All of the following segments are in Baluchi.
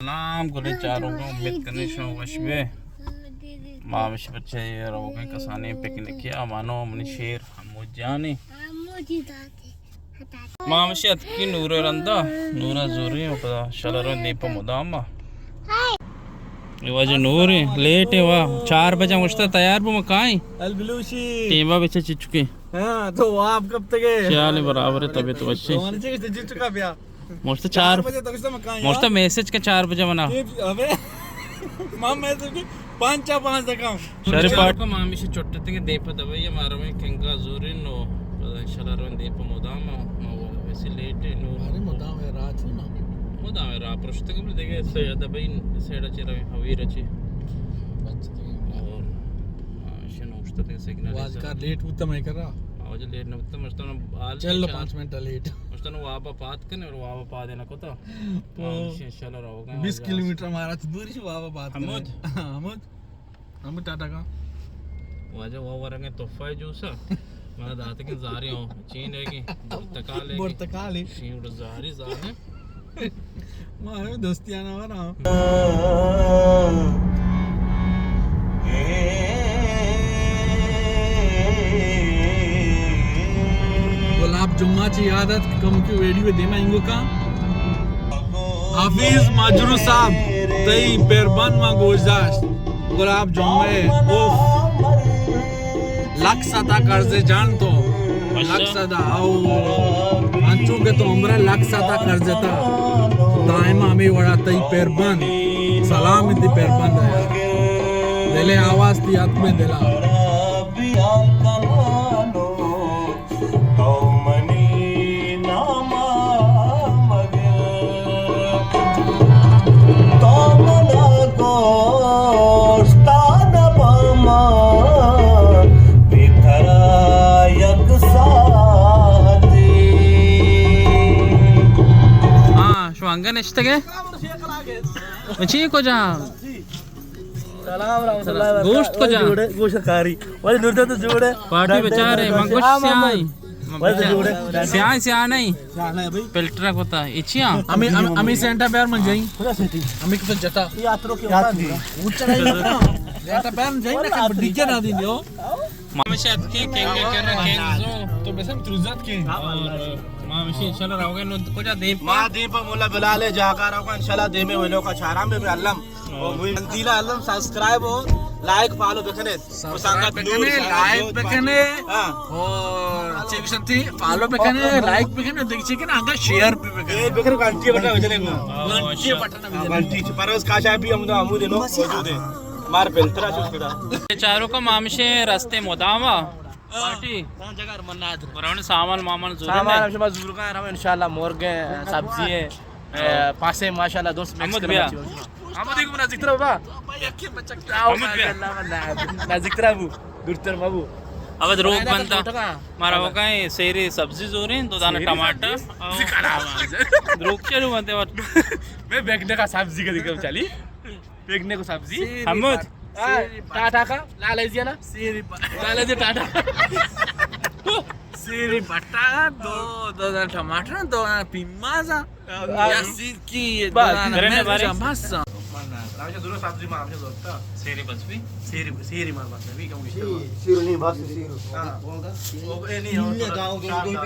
سلام گلیں چاروکاں، امید کنیں شما وش بے۔ ما ہمیش بچے روگیں کسانیں پکنکی ءَ، مانو منی شیر حمود جانی۔ ما ہمیشی اتکی نور رندا، نورا زوری و پدا شلر دیم پہ مدام۔ اے واجہ نور لیٹ ہے وا، چار بجہ مشتا تیار بو مکائیں۔ البلوشی۔ ٹیما بچے چچکے۔ ہاں، تو واب کب تک ہے؟ خیال برابر ہے، طبیعت وشی۔ تو نے چیز چچکا بیا۔ مشتا چار، چار بجہ تک اس میں کائیں مشتا یار۔ میسج کا چار بجہ منا۔ ابے، ماں میسج کی پانچ چا پانچ دکا۔ شہر پاٹ۔ ما ہمیشہ چٹتیں کہ دیم پہ دبئی ءَ، ما رویں کنگا زوریں نو، پدا انشاءاللہ رویں دیم پہ مدام ءَ، ما وہ ویسے لیٹ ہے نو۔ ارے مدام ہے راہ چو نا۔ مدام ہے راہ پرشتگ بل دیگہ سے دبئی سیڈ چے رویں، حویر چے۔ بچ دیگہ۔ اور ہمیشہ نوشتہ تے سگنل واز کار لیٹ ہوتا میں کرا۔ آواز لیٹ نہ ہوتا، مستن حال چل پانچ منٹ لیٹ۔ مستن وابا پات کنے اور وابا پا دینا کوتا۔ او۔ ہمیشہ انشاءاللہ روگا بیس کلومیٹر ہمارا تو دوری سے وابا پات کنے۔ حمود۔ حمود۔ ہم ٹاٹا کا۔ واجہ وہ ورنگے تحفہ ہے جوسا۔ منا داتے کے زاری ہوں۔ چین ہے کہ برتقال ہے کہ برتقال ہے۔ شیوڑ زاری زاری۔ ما ہمیں دوستیانا ورا۔ گلاب جمعہ چی یاد ات کم کی ویڈیو دیما انگو کا۔ حفیظ مجروح صاحب، تئی پیربند ما گوش داشت۔ گلاب جمعہ، اوف۔ لکھ ستا قرض جان تو۔ لکھ ستا، او۔ انچو کہ تو عمرہ لکھ ستا قرض تا۔ دائم ہمیں وڑا تئی پیربند۔ سلام تئی پیربند ہے۔ دل آواز تئی حق میں دلا۔ تو منی نام ءَ مگر، تو منا گوشت نہ باما، بی ترا یک ساعتی۔ ہاں، شما انگہ نشتگے؟ چی کجا؟ سلام ورحمۃ اللہ وبرکاتہ۔ گوشت کجا؟ جوڑے، گوشت کاری۔ ولی نور تو جوڑے۔ پارٹی بچارے، من گوشت سیاہیں۔ ولی جوڑے۔ سیاہیں، سیاہ نہیں۔ سیاہ نہیں بھائی۔ فلٹر کوتا، اچھیا۔ ہمیں، ہمیں، ہمیں سینٹا پیر من جائیں۔ خدا سیٹی۔ ہمیں کس جتا۔ یہ آترو کے اوپر۔ اوچا نہیں۔ سینٹا پیر من جائیں، لیکن ڈیجے نہ دیں جو۔ ما ہمیشہ اتکیں کنگ ءَ کرا، کنگ زو۔ تو بسم تروزات کے۔ ما ہمیشہ انشاءاللہ روگے نو کجا دیم پہ؟ ما دیم پہ مولا بلال جاگا روگا انشاءاللہ دیمے ویلو کا چارام بے الم۔ اور مہم دیلا الم سبسکرائب اور لائک فالو بکنے۔ سبسکرائب بکنے، لائک بکنے۔ ہاں۔ اور چیک سنتی فالو بکنے، لائک بکنے، دیکھ چیک نا، اگر شیئر بھی بکنے۔ شیئر بکنے، گھنٹی بٹن بجنے کو۔ گھنٹی بٹن بجنے۔ گھنٹی چ-، پرویز کاشاپ بھی ہم تو ہمود نو موجود ہے۔ مار پلترا چوس کدا۔ چاروکاں ما ہمیشہ رستے مدام ءَ۔ پارٹی۔ ہاں، جگہ من نہ اتر۔ برون سامان مامان زور سامان نے۔ ہم شما زور کا رہا انشاءاللہ مرغ ہے، سبزی ہے، اے، پاسے ماشاءاللہ دوست مکس محمد کرنا بیا۔ چاہیے۔ محمد ایک نزدیک تر بابا۔ محمد بیا۔ اللہ من نزدیک تر ابو، دورتر بابو۔ اب روگ بنتا۔ مارا ہو گئے سیری سبزی زوریں، دو دانا ٹماٹر۔ دروگ چلو بنتے وقت۔ میں بیگنے کا سبزی کا دکھا چلی۔ بیگنے کو سبزی۔ سیری حمود۔ بٹ-، سیری بٹ-، ٹاٹا کا، لال ہے جی نا؟ سیری بٹ-، لال ہے جی ٹاٹا۔ سیری بٹا، دو، دو دانا ٹماٹر، دو دانا پیمازا۔ آ، یا سیرکی، دو بس، دانا مرچ، بس۔ من نہ، ہمیشہ ضرور سبزی ما ہمیشہ ضرور تھا۔ سیری بس بھی؟ سیری، سیری مار بس بھی، کم سیری، سیری نہیں، بس سیری۔ ہاں۔ وہ اے نہیں ہو، چار دانا۔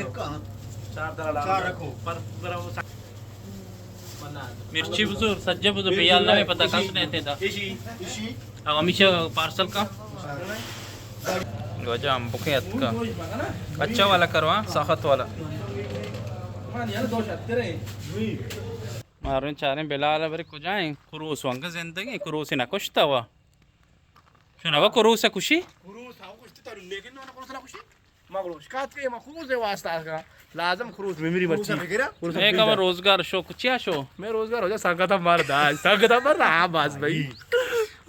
چار دانا۔ چار رکھو۔ پر، پر وہ مرچی بزور، سجہ بزور، پیال نہ پتہ کس نہیں تھے دا۔ او ہمیشہ پارسل کا۔ گوجہ ہم بکے اتکا۔ اچھا والا کروا، سخت والا۔ مارن چاریں بلال بری کجائیں؟ کروس وانگا زندگی، کروس نہ کشتا وا۔ شنو کروس کشی؟ کروس ہاو کشتی تا، لیکن نہ کروس نہ کشی۔ ما گڑا شکایت کہ ما خروس ءِ واسطہ کا، لازم خروس میمری مرچی۔ خروس ءَ بگرا۔ خروس ءَ اے بگرا۔ کم روزگار شو، کچیا شو؟ میں روزگار ہو جا، سنگت ہم مار دا، سنگت ہم مار دا، ہاں، باز بھائی۔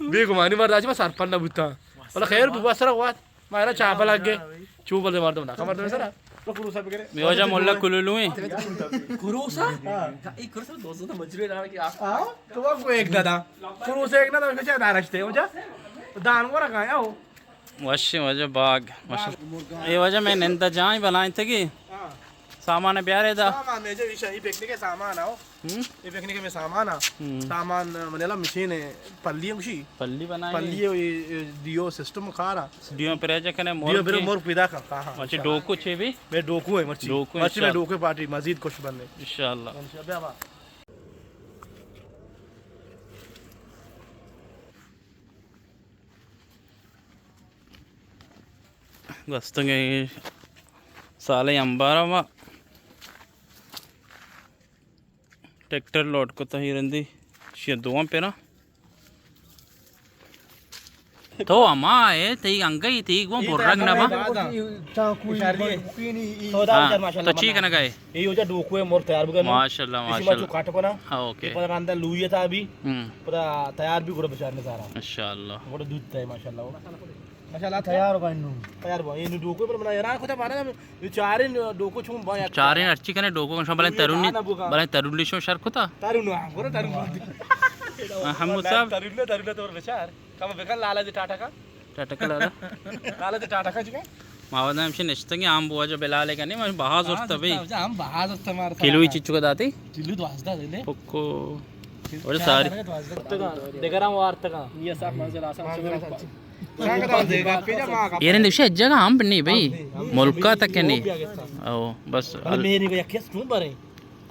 بے گمانی مار دا، ما سرپند نہ بوتا۔ والا خیر بو، بس سر وات۔ مارا چاپ لگ گئے۔ چو بلے مردم نہ، خبر تو سر۔ تو خروس ءَ بگرے۔ میں وجہ مولا کلولویں۔ خروس ءَ؟ ہاں۔ اے خروس ءَ دو سو تو مجرے ڈال کے آ۔ ہاں، تو وہ کو ایک دادا۔ خروس ایک دادا، کچھ دارشتے ہو جا۔ دان ورا کہاں ہو؟ وش واجہ باگ، وش۔ اے واجہ میں نند جائیں بلائیں تگی۔ ہاں۔ سامان بیارے دا۔ سامان میں جو ایشا، یہ پکنک کے سامان آؤ۔ ہم؟ یہ پکنک میں سامان آ۔ ہم۔ سامان، من لا مشین ہے، پلی ہم شی۔ پلی بنائے۔ پلی ہے، یہ، یہ دیو سسٹم کار آ۔ دیو پر جا کنے مور دیو پر کی۔ مور پیدا کا۔ ہاں، ہاں، اچھا، انشاءاللہ۔ ڈوکو چے بھی؟ میں ڈوکو ہے مرچی۔ ڈوکو مرچی میں انشاءاللہ۔ ڈوکو پارٹی مزید خوش بننے۔ انشاءاللہ۔ بیا با۔ گوستگیں سال ء امبار ء ما ٹریکٹر لوڈ کت ء رندی شی دوواں پیراں۔ تو ہما ہے، تئی انگئی، تئی گوں برگ نہ با۔ ہاں، تو چی کنگا ہے؟ یہ ہو جا ڈوکو ہے، مور تیار بگن۔ ماشاءاللہ، اسی ما ماشاءاللہ۔ چو کاٹ کنا۔ ہاں، اوکے۔ یہ پتہ رندا لوئی تھا ابھی۔ ہم۔ پتہ تیار بھی گڑا بچار نے سارا۔ انشاءاللہ۔ گڑا دودھ تھا ماشاءاللہ۔ ماشاءاللہ، تیار ہو گئے نو۔ تیار ہو گئے۔ یہ نو ڈوکو پر بنا، یار، کتا مانا، یہ چاریں ڈوکو چون با، چاریں ہرچی کنے ڈوکو شما بلائیں ترونی، بلائیں ترونی شما شر کتا۔ ترون، ہاں، گورا ترون۔ ہاں، حمود صاحب۔ ترون، ترون تو بچار۔ کم بکن لالا جی ٹاٹا کا۔ ٹاٹا کا لالا۔ لالا جی ٹاٹا کا چکا۔ ما ودا ہمشی نشتگیں آم بوا جو بلال کنے، من بہا زرتا بھائی۔ ہم بہا زرتا مارتا۔ کلوئی چچو کا داتی؟ کلو دوازدہ دے لے۔ پکو۔ اور ساری۔ دگرام وارتگا۔ یہ سب منزل آسان۔ یار، دیکھو، ایک جگہ ہم نہیں بھائی، ملکا تک نہیں۔ او، بس۔ میری بھائی کس کیوں بھرے؟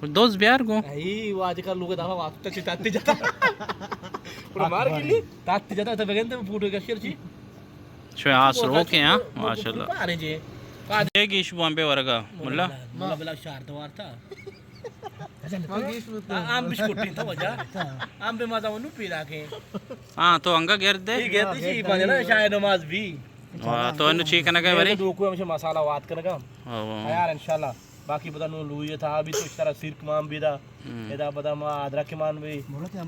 دوز بیار گو۔ ای واجہ کا لوگ دفعہ واسطہ چی تاتی جاتا۔ پورا مار کے لیے تاتی جاتا تو بگن تو فوٹو کشیر چی۔ شو آس رو کے ہاں، ماشاءاللہ۔ پارے جے۔ یہ گیش بومبے ورگا، ملا۔ ملا بلا شار دوار تھا۔ آم بسکوٹ نہیں تھا وجہ۔ آم بے مزہ ونو پیدا کے۔ ہاں، تو انگا گرد دے۔ یہ گرد سی پاجنا شاید نماز بھی۔ واہ، تو انو چی کنگا ہے بری؟ ڈوکو ہمشہ مسالہ وات کنگا۔ ہاں، ہاں۔ یار، انشاءاللہ۔ باقی بدا نو لوئی تھا، ابھی تو اس طرح سیرک مان بھی دا۔ ہم۔ ادا بدا ما ادرک مان بھی۔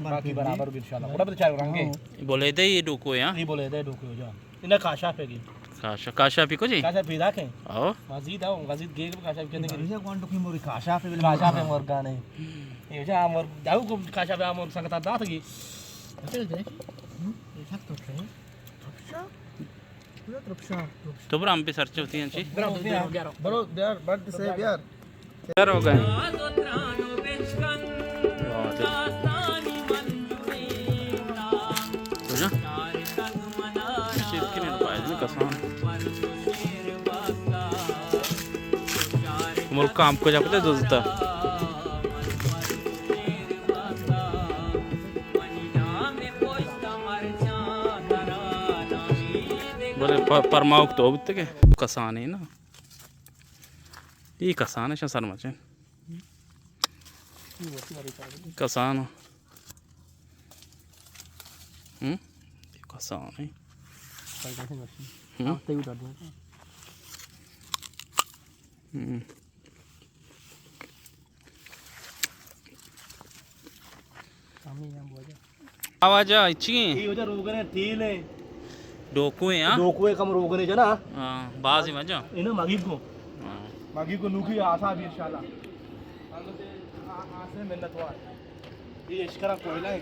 باقی برابر بھی انشاءاللہ۔ بڑا بدا چار رنگے۔ بولے دے یہ ڈوکو ہے، ہاں؟ یہ بولے دے ڈوکو جا۔ انہاں کاشاپ ہے گی۔ کاشا-، کاشاپی کو جی؟ کاشاپی دا کے؟ او۔ مزید آؤ، مزید گیگ کاشاپ کے دیں گے۔ کاشاپ ہے بلے کاشاپ ہے مرگانے۔ یہ جا مر-، داو کو کاشاپ ہے، ہم سنگت دات گی۔ اچھا، دیکھ۔ ہم؟ یہ سخت ہوتا ہے۔ اچھا۔ تو برا ہم پہ سرچ ہوتی ہیں چی؟ برو، بیار، برو، بیار، بڈ سے بیار۔ تیار ہو گئے۔ واہ، دیکھ۔ تو جا۔ شیر کی نہیں پائے، کسان۔ ملک کام کو جا پتے دوزتا۔ بلے پ-، پرماوک تو بوتگ ئے۔ کسانے نا۔ اے کسان اش سرمچین۔ کسان۔ ہم؟ اے کسان اے۔ ہم؟ ہم۔ آ واجہ، چی ایں؟ اے واجہ روگن ایں، تیل ایں۔ ڈوکو ایں، ہاں؟ ڈوکو ایں، کم روگن ایں جنا۔ ہاں، باز ایں واجہ۔ اینا مگی کو۔ ہاں۔ مگی کو نوکی آسا بھی انشاءاللہ۔ آسے منت وار۔ اے اشکرا کوئلہ ایں۔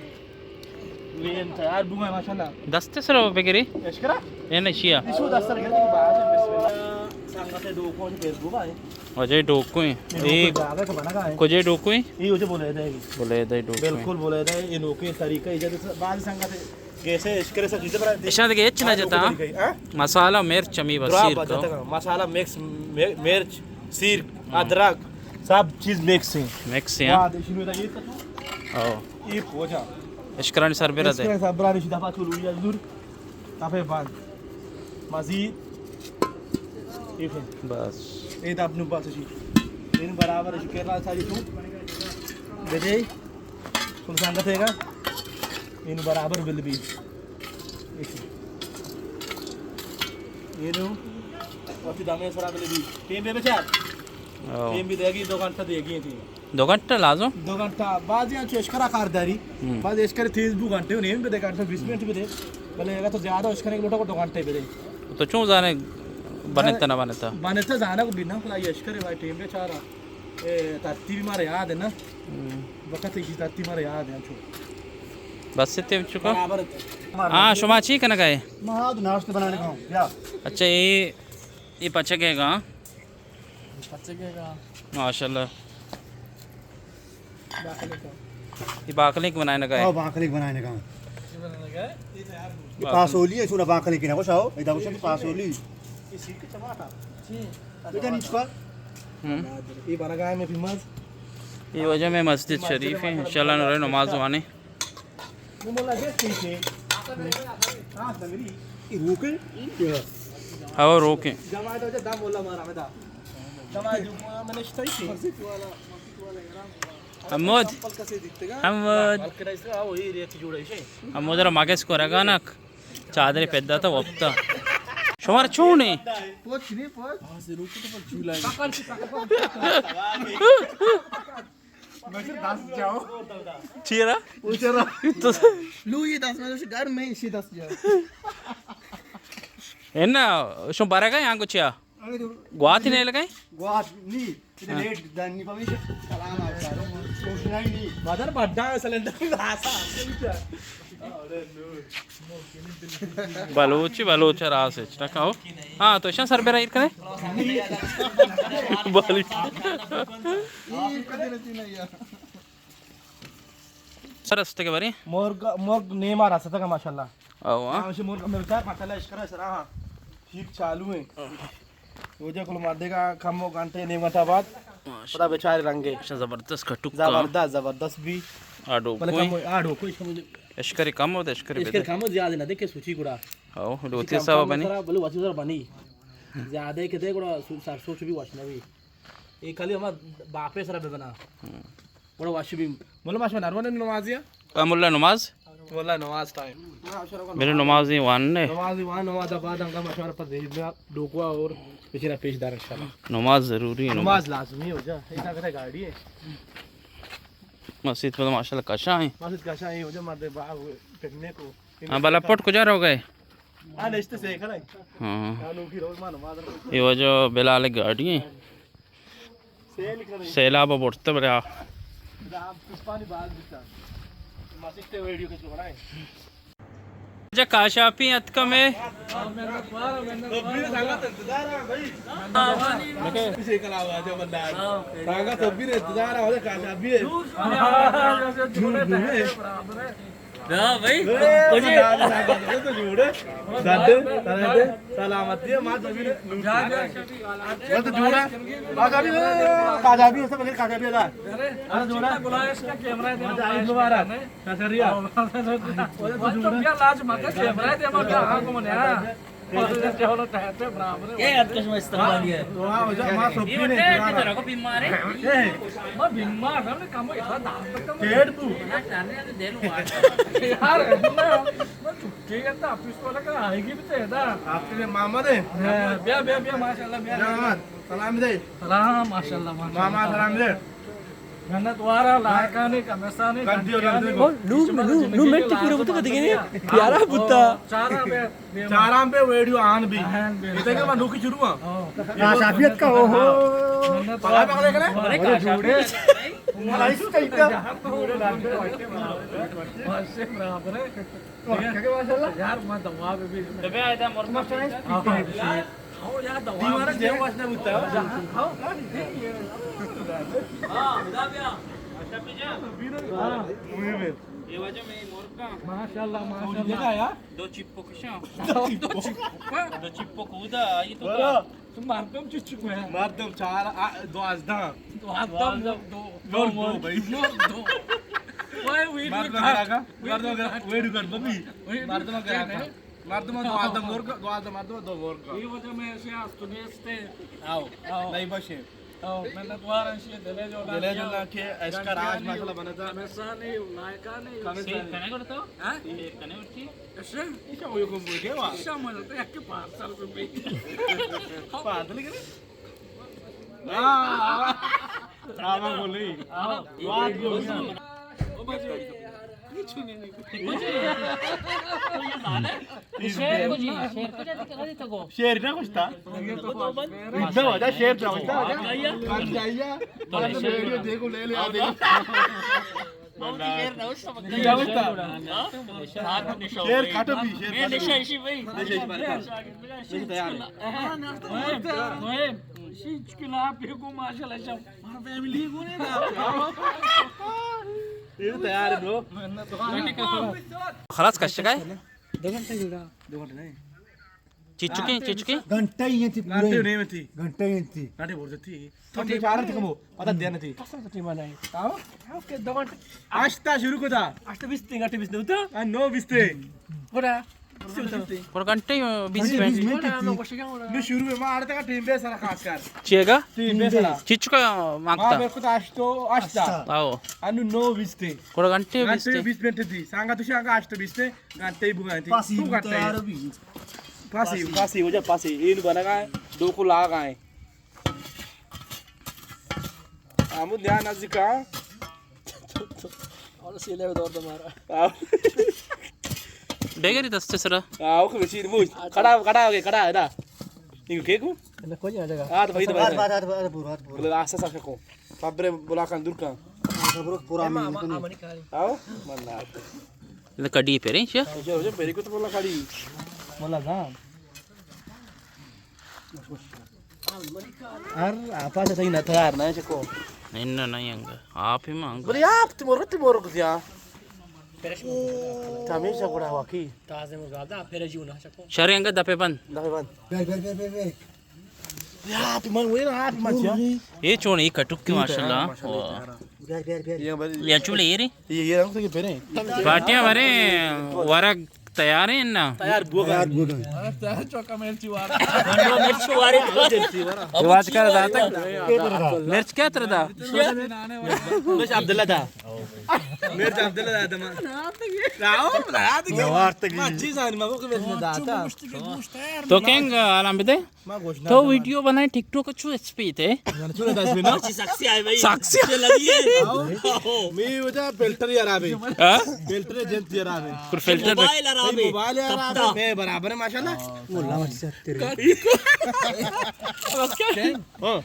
اے تیار بوگا ماشاءاللہ۔ دست سر بگری؟ اشکرا؟ اے نشیا۔ ایشو دست سر گرتی کہ باز ایں، بسم اللہ۔ سنگت ڈوکو ایں، پھر بوگا ایں۔ واجہ ڈوکو ایں۔ اے اے ڈوکو ایں۔ کجے ڈوکو ایں؟ اے واجہ بولے دے۔ بولے دے ڈوکو ایں۔ بالکل بولے دے، اے نوکیں طریقہ اے جا باز سنگت ایں۔ کیسے اشکرے سا چیزیں بنا دے۔ اشاں دگہ ہچ نہ جتا۔ ہاں؟ مسالہ، مرچ، ہمے بس سیرک۔ مسالہ مکس، مے-، مرچ، سیرک، ہاں۔ ادرک، سب چیز مکس ایں۔ مکس ایں، ہاں۔ او۔ اے پوجا۔ اشکرانی سر برا دے۔ اشکرانی سر برا دے، دفعہ چلو یا زور۔ تپے بند۔ مزید۔ اے پھر۔ بس۔ اے دپ نو بس اسی۔ اے نو برابر اسی کرا ساری تو۔ بدے۔ کل سنگت ہے گا۔ اے نو برابر بل بھی۔ اے نو۔ وتی دمے سرا بل بھی۔ ٹیم بے بچار۔ او۔ ٹیم بھی دے گی، دو گھنٹہ دے گی ٹیم۔ دو گھنٹہ لازم؟ دو گھنٹہ، بعضی ہم چو اشکرا کار داری۔ ہم۔ بعض اشکر تیز دو گھنٹے، نیم بدے، گھنٹہ بیست منٹ بدے۔ بلے اگر تو زیادہ اشکرے لوٹا کو دو گھنٹے بدے۔ تو چون زانے بنتا نہ بنتا؟ بنتا زانا کو بنا، خدا یہ اشکرے بھائی ٹیم بے چارا۔ اے ترتیب مارا یاد ہے نا۔ ہم۔ وقت ایشی ترتیب مارا یاد ہے چو۔ بس تے چکا؟ برابر ہے۔ ہاں، شما چی کنگا ئے؟ ما آد ناشتہ بنانے کا ہوں۔ کیا؟ اچھا، اے، اے پچگے گا؟ پچگے گا۔ ماشاءاللہ۔ باقلک۔ یہ باقلک بنائے نگا ہے۔ ہاں، باقلک بنائے نگا۔ یہ پاسولی ہے، سونا باقلک نہ گوشاؤ، ادا گوشاؤ پاسولی۔ یہ بنگا ہے میں فیمس۔ یہ وجہ میں مسجد شریف ہے، انشاءاللہ نورے نماز وانے۔ ہاں، روکیں۔ حمود۔ حمود۔ حمود را مگس کو رگانک۔ چادر پیدا تا وپتا۔ شمار چونے؟ پوچھ نہیں، پوچھ۔ چیرا؟ تو لوی دست میں گھر میں اسی دست جاؤ۔ انا شو برگا یانگو چیا؟ گوات نہیں لگائیں؟ گوات نہیں۔ ریٹ دانی پمیش۔ سلام آپ سارے۔ کوشش نہیں۔ بدر بڑا سلنڈر لاسا۔ بلوچی، بلوچ راس اچ نہ کھاؤ۔ ہاں، تو اشاں سر بے را ایر کرے۔ بالی۔ سر است کے بری؟ مرگ، مرگ نیما رستگ ماشاءاللہ۔ او، ہاں۔ ہاں، اسی مرگ میں بچار پتہ لے اشکرا سرا، ہاں۔ ٹھیک چالو ہے۔ وجہ کل مردے کا کم و گھنٹے، نیم گھنٹہ بعد ماشاءاللہ۔ پدا بیچارے رنگے۔ اچھا، زبردست کھٹو کام۔ زبردست، زبردست بھی۔ آڈو بلے کوئی؟ کم، آڈو کوئی کم۔ اشکری کم ہوتا، اشکری اشکر بدے۔ کم زیادہ نہ دے کہ سوچی گڑا۔ ہاو، لوتی کم سوا کم بنی۔ سرا، بلے وچی سرا بنی۔ زیادہ کہ دے گڑا سو-، سر سوچ بھی وش نہ بھی۔ یہ خالی ہما باپے سرا بے بنا۔ ہم۔ گڑا وش بھی۔ ملا ماشما نروان نمازی ہے؟ آ، ملا نماز؟ ملا نماز ٹائم۔ میرے نماز ہی وان نے۔ نماز ہی وان، نماز بعد ہم کا مشورہ پر دے دیا، ڈوکوا اور پچھلا پیش دار انشاءاللہ۔ نماز ضروری ہے، نماز۔ نماز لازمی ہو جا، ایسا کرے گاڑی ہے۔ مسجد پر تو ماشاءاللہ کشا ہیں۔ مسجد کشا ہیں، ہو جا مردے باغ پکنک کو۔ ہاں، بلا پٹ کجا رہ گئے؟ ہاں، نشتے سے کھڑے۔ ہاں۔ ہاں، نوکی روز ما نماز۔ یہ وجہ بلال گاڑی ہیں۔ سیلاب ءَ برت بلے آ۔ جا کاشاپی اتکم اے۔ ہاں بھائی، کجی؟ تو جوڑے۔ دادے، ترے دے، سلامتی ہے، ماں تو بھی۔ بس جوڑا۔ کاجا بھی، کاجا بھی ہے، سب بغیر کاجا بھی ہے۔ ارے جوڑا۔ بلائے اس کا کیمرہ دے۔ مبارک۔ شکریہ۔ وہ تو بیا لاج مت کیمرہ دے، مت آ کو منے۔ اے اتکش میں استقبالی ہے۔ واہ، واہ، ماں سوپی نے۔ یہ بیمار ہے۔ ماں بیمار ہے، کم اتنا دار تک۔ پیٹ تو۔ یار، میں چھٹی کرتا، آفس والا کا آئے گی بھی تو ہے نا۔ آپ کے ماما دے۔ ہاں، بیا، بیا، بیا، ماشاءاللہ، بیا۔ بیا، ماما، سلام دے۔ سلام، ماشاءاللہ، ماشاءاللہ۔ ماما، سلام دے۔ جنت وارا، لائکانی، کمسانی، گھنٹیانی۔ نو، نو، نو منٹ پورے بوتا کدی گئے؟ یارا بوتا۔ چارا بے، بے چارا پہ ویڈیو آن بھی۔ آن بھی۔ اتنے کے بعد نوکی شروع ہوا۔ ہاں۔ کاشاپی اتکا، اوہو۔ پگا پگا لے کرے؟ ارے جوڑے۔ ماشاءاللہ۔ یار، میں دوا بھی بھی۔ ہاں، یار، دوا دیوارہ بھی۔ دیوارہ نہ بوتا۔ ہاں۔ ہاں، بدا بیا۔ اچھا، پیجا۔ ہاں۔ یہ وجہ میں مرغا۔ ماشاءاللہ، ماشاءاللہ۔ دو چپ کشاں۔ دو چپ۔ دو چپ کودا، یہ تو بولو۔ تو مردم چچو ہے؟ مردم چار، آ، دوازدہ۔ دوازدہ، دو، دو، دو، دو، دو بھائی۔ دو۔ اوئے، ویڈیو مردم کر۔ گراگا، ویڈیو مردم کر۔ گراگا، ویڈیو کر۔ مردم گراگا۔ مردم دوازدہ مرگ، دوازدہ مردم، دو مرگ۔ یہ وجہ میں ایسے آستو نیستے۔ آؤ، آؤ۔ نہیں بشے۔ او، منت وار انشی دلے جو دلے جو لاکے، اشکر آج ماشاءاللہ بنتا۔ کمسانی، لائکانی۔ کمسانی۔ سیب کنے کرتا؟ ہاں؟ سیب کنے کرتی؟ اشے؟ اشے وہ یکم بوجھے وا۔ اشے من تو یک پارسل کو بھی۔ پارسل کرے؟ ہاں۔ آوا بولی۔ آوا۔ وات بولی۔ او بجے۔ کچھ نہیں، نہیں۔ شیر کو جی، شیر کو جاتے کرا دیتا کو۔ شیر نہ کچھ تھا۔ اتنا وجہ شیر نہ ہوتا۔ بن جائیے۔ بن جائیے۔ دیکھو، لے لے، آ دیکھو۔ شیر کھاٹو بھی، شیر کھاٹو بھی۔ نشہ اسی بھائی۔ نشہ اسی بھائی۔ نشہ تیار ہے۔ ماشاءاللہ۔ فیملی کو نہیں تھا۔ یہ تو تیار ہے، برو۔ خلاص کشگائے؟ دو گھنٹے جڑا۔ دو گھنٹے نہیں۔ چچکیں، چچکیں؟ گھنٹہ ہی تھی پورے۔ گھنٹے نہیں تھی۔ گھنٹہ ہی تھی۔ گھنٹے بول تھی۔ تو ٹھیک آ رہا تھی کمو، پتہ دیا نہیں تھی۔ کسا تو ٹیم آنا ہے؟ ہاں؟ اوکے، دو گھنٹے۔ آج تا شروع کو تھا۔ آج تو بیس تھی، گھنٹے بیس نہیں ہوتا؟ ہاں، نو بیس تھے۔ گڑا۔ پر گھنٹے بیس منٹ۔ نو شروع میں ما آڑتا کا ٹیم بے سرا خاص کر۔ چیگا؟ ٹیم بے سرا۔ چچ کا مانگتا؟ ما بے خود آشتو آشتا۔ آو۔ انو نو بیستے۔ پر گھنٹے بیستے۔ بیس منٹ تھی۔ سانگا تو شانگا آشتو بیستے۔ گھنٹے بگا تھی۔ پاسی تو گھنٹے۔ پاسی، پاسی، وجہ پاسی۔ این بنگا ہے۔ دو کو لاگ آئے۔ آمود دھیان نزدیکا۔ اور سیلے دور تمہارا۔ آ۔ بگری دست سرا۔ آ، اوکے، بچیر موج۔ کڑا، کڑا ہو گئے، کڑا ہے نا۔ یہ کے کو؟ نہ، کوئی نہیں آ جائے گا۔ ہاں، تو بھائی، تو بھائی۔ ہاتھ، ہاتھ، ہاتھ، ہاتھ پورا، ہاتھ پورا۔ بولے، آسا سا کو۔ صبر بلا کن دور کن۔ صبر پورا اما، نہیں اما، کنی۔ اما نہیں کھا رہی۔ آؤ، من نہ آتے۔ لکڑی پہ رہی، چیا؟ جو، جو، میری کو تو بولا کھڑی۔ بولا جان۔ ہر آپا سے صحیح نہ تیار نہ چکو۔ انو نہیں انگا۔ آپ ہی مانگ۔ بولے آپ تی مور، تی مور کتیا۔ تمیشہ گڑا واقعی۔ تازہ مزادہ، پھر جو نہ چکو۔ شر انگا دپے بند۔ دپے بند۔ بیر، بیر، بیر، بیر، بیر۔ یا، آپ من وے نا، آپ من چیا۔ یہ چون یہ کٹک کے ماشاءاللہ۔ ماشاءاللہ۔ بیر، بیر، بیر۔ یہ بڑی یہ چولے یہ ری۔ یہ، یہ رنگ تو یہ پہنے۔ پارٹیاں بارے ورگ تیار ہیں نا؟ تیار بوگا۔ تیار بوگا۔ تیار چوکا مرچی وارا۔ مرچی وارے۔ یہ بات کر رہا تھا۔ مرچ کیا تر دا؟ بس عبداللہ دا۔ مرچ عبداللہ دا دما۔ راو، راو دیگه۔ ما چیز آنی، ما کو که مرچ دا تا۔ تو کنگ آلام بده؟ تو ویڈیو بنائے ٹک ٹاک چو اسپیت ہے؟ ساکسی آئے بھائی۔ ساکسی۔ می وجہ فلٹر یار آوے۔ ہاں؟ فلٹر جنت یار آوے۔ پر فلٹر موبائل یار آوے۔ موبائل یار آوے۔ میں برابر ہے ماشاءاللہ۔ مولا مرچی تیرے۔ ہاں۔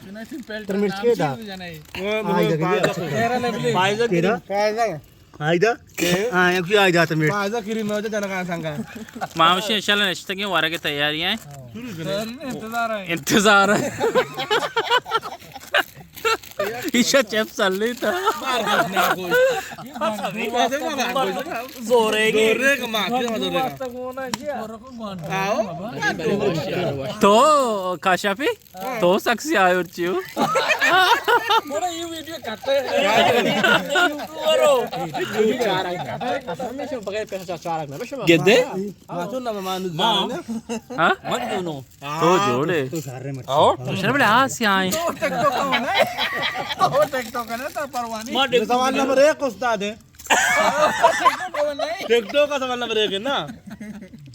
تر مرچ کے دا؟ ہاں، ہاں، یہ دیکھ۔ فائزہ کریم۔ فائزہ۔ آئیدا؟ ہاں، یک آئیدا تو میٹ۔ فائزہ کریم میں جنگان سنگا۔ مامشی انشاءاللہ نشتگیں ورگ تیاری ہیں۔ انتظار ہے۔ انتظار ہے۔ ایشا چپ سلی تھا۔ زورے گی۔ زورے کا ماں، زورے کا۔ تو کاشافی؟ تو سکسی آئے اور چیو۔ بڑا یہ ویڈیو کٹ ہے۔ گدے؟ ہاں؟ تو جوڑے۔ تو شر بلے ہاں سی آئے۔ سوال نمبر ایک استاد ہے۔ ٹک ٹاک کا سوال نمبر ایک ہے نا۔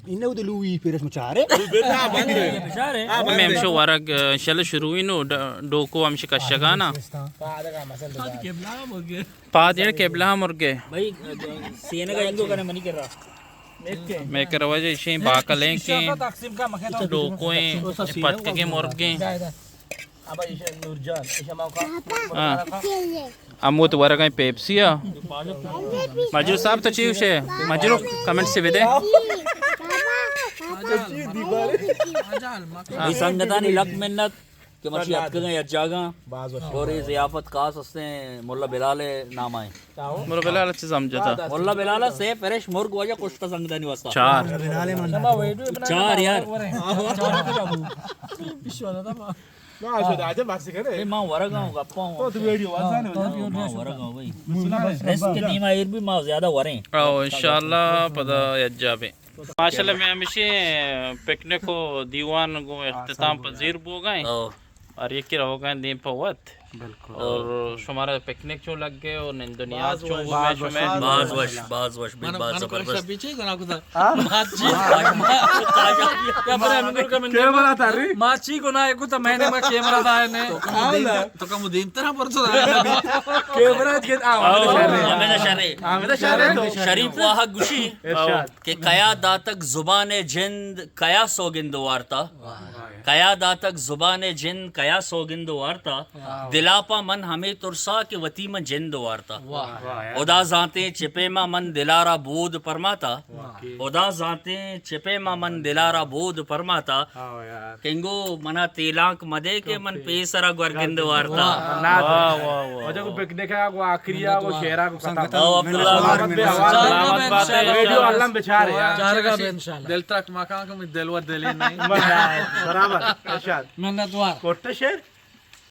انہیں وہ تو لوئی پھر اس میں چارے۔ میں ہمشو ورگ، انشاءاللہ شروع ہی نو، ڈ-، ڈوکو ہمشی کشگا نا۔ پاد یار قبلہ مرگے۔ بھائی، سینہ کا انگو کنے منی کر رہا۔ میں کروا جے شیں باکلیں کے ڈوکویں پتکے مرگیں۔ ہاں۔ ہمود ورگیں پیپسی ءَ۔ مجروح صاحب تو چی گوشے؟ مجروح کمنٹ سے بدے۔ ہاں۔ اے سنگتانی لک منت کہ مرچی اتکگاں یک جاگہ اور اے ضیافت خاص ہستیں ملا بلال نام آئیں۔ ملا بلال اچھے سمجھتا۔ ملا بلال سے فریش مرگ واجہ کشتا سنگتانی واسطہ۔ چار۔ چار یار۔ اے ما ورگاں گپاں۔ تو ویڈیو وازانے۔ ما ورگاں بھائی۔ رزق دیما ایر بھی ما زیادہ وریں۔ او انشاءاللہ پدا یجا بے۔ ماشاءاللہ، میں ہمیشہ پکنک و دیوان گوں اختتام پذیر بوگائیں۔ او۔ اور یکی روگائیں دیم پہ وت۔ بالکل۔ اور شمارا پکنک چون لگ گئے اور نند و نیاد چون گئے شمے؟ باز وش، باز وش، باز زبردست۔ کیمرہ تاری۔ ما چی گناہ کو تو میں نے ما کیمرہ دائے نے۔ تو کم دیم ترا پر تو کیمرہ کے آ، ہمیشہ شرے۔ شریف واہگ گوشی۔ ارشاد۔ کہ کیا داتگ زبان ءِ جند کیا سوگند وارتا؟ واہ۔ کیا داتگ زبان ءِ جند کیا سوگند وارتا؟ واہ۔ دلاپا من ہمے ترسا کہ وتی من جند وارتا۔ واہ۔ ہدا زانتیں چہ پیما من دلارا بود پرماتا۔ واہ۔ خدا زانتیں چہ پیما من دل ءَ را بود پرماتا۔ ہاں یار۔ کہ انگو منا تیلانک مدے کہ من پیسرا گورگند وارتا۔ واہ، واہ، واہ۔ واجہ کو پکنک ءَ کو آخری ءَ کو شہر ءَ کو ختم۔ او عبداللہ۔ سلامت بات ئے۔ ویڈیو الم بچارے یار۔ چارگا بے انشاءاللہ۔ دل ترک مکان کو دل و دلی نہیں۔ برابر، ارشاد۔ منت وار۔ کوٹہ شہر؟